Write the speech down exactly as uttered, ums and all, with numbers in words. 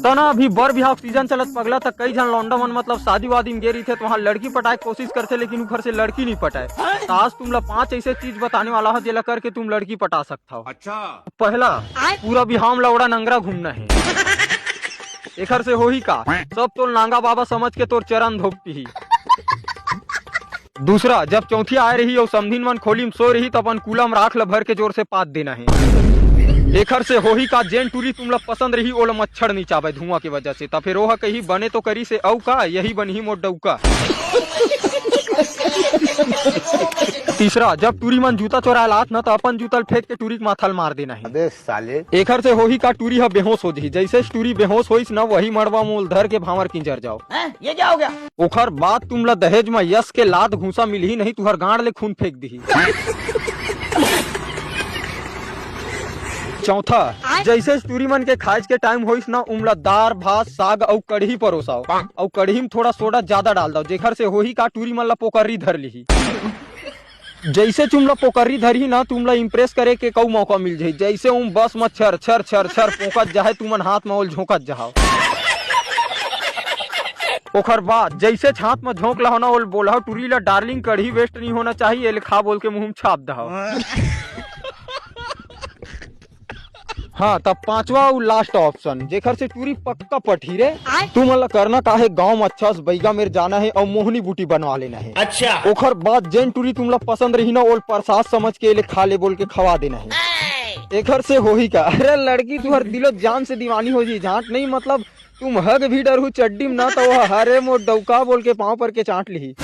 तना अभी बर बिहाव सीजन चलत पगला, त कई झन लौंडा मन मतलब शादी वादी में गे रहिथे, त वहां लड़की पटाए के कोशिश करथे, लेकिन उ घर से लड़की नहीं पटाए। त आज तुमला पांच ऐसे चीज बताने वाला हूं, जेला करके तुम लड़की पटा सकत हव। अच्छा। पहला, पूरा बिहाव में लौड़ा नंगरा घूमना है। एखर से होही का? सब तोल नांगा बाबा समझ के तोर चरण धोपटी ही। दूसरा, जब चौथी आए रही और समधिन मन खोली में सोए रही, तो अपन कूला में राख ल भर के जोर से पाद देना है। एखर से होही का? जेन टूरी तुमला पसंद रही, ओला मच्छर नहीं चाबे धुआं के वजह से, त फिर ओह कही, "बने तो करी से अउ का, यही बनही मोर डउका।" तीसरा, जब टूरी मन जूता चोराए लात न, त अपन जूता ल फेंक के टूरी के माथा ल मार देना है। अबे साले। एखर से होही का? टूरी ह बेहोश हो जही। जैसे टूरी बेहोश होइस न, वही मड़वा मोल धर के भांवर किंजर जाओ। हैं? ये क्या हो गया? ओखर बाद तुमला दहेज म यस के लात घूंसा मिलही नहीं, तुहर गांड ले खून फेंक दिही। चौथा, जैसे टूरी मन के खाएज के टाइम होइस ना, उमला दार, भात, साग अउ कढ़ी परोसाओ, अउ कढ़ी में थोड़ा सोडा ज्यादा डाल दो, जेखर से होही का? टूरी मन ला पोकर्री धर लिही। जैसे तुमला पोकर्री धरही ना, तुमला इम्प्रेस करे के कऊ मौका मिल जाही। जैसे उम बस म छर छर छर छर पोकत जाहे, तुमन हाथ म ओल झोंकत जाहव। ओखर बाद जैसे हाथ म झोंक लहो ना, ओल बोलहव, "टूरी ला डार्लिंग, कढ़ी वेस्ट नहीं होना चाहिए, एले खा," बोल के मुंह में छाप दहव। हाँ, तब पांचवा अउ लास्ट ऑप्शन, जेखर से टूरी पक्का पटही रे। आय। तुमन ला करना का हे, गांव में अच्छा से बैगा मेर जाना हे अउ मोहनी बूटी बनवा लेना हे। अच्छा। ओखर बाद जेन टूरी तुमला पसंद रही ना, ओल प्रसाद समझ के एले खा ले बोल के खवा देना हे। एखर से होही का? अरे लड़की तुहर दिलो जान से दीवानी हो जी, झांट नहीं मतलब तुम हग भी डरहू चड्डी में ना, तो वह "हरे मोर डौका" बोल के पांव पर के चांट लिही।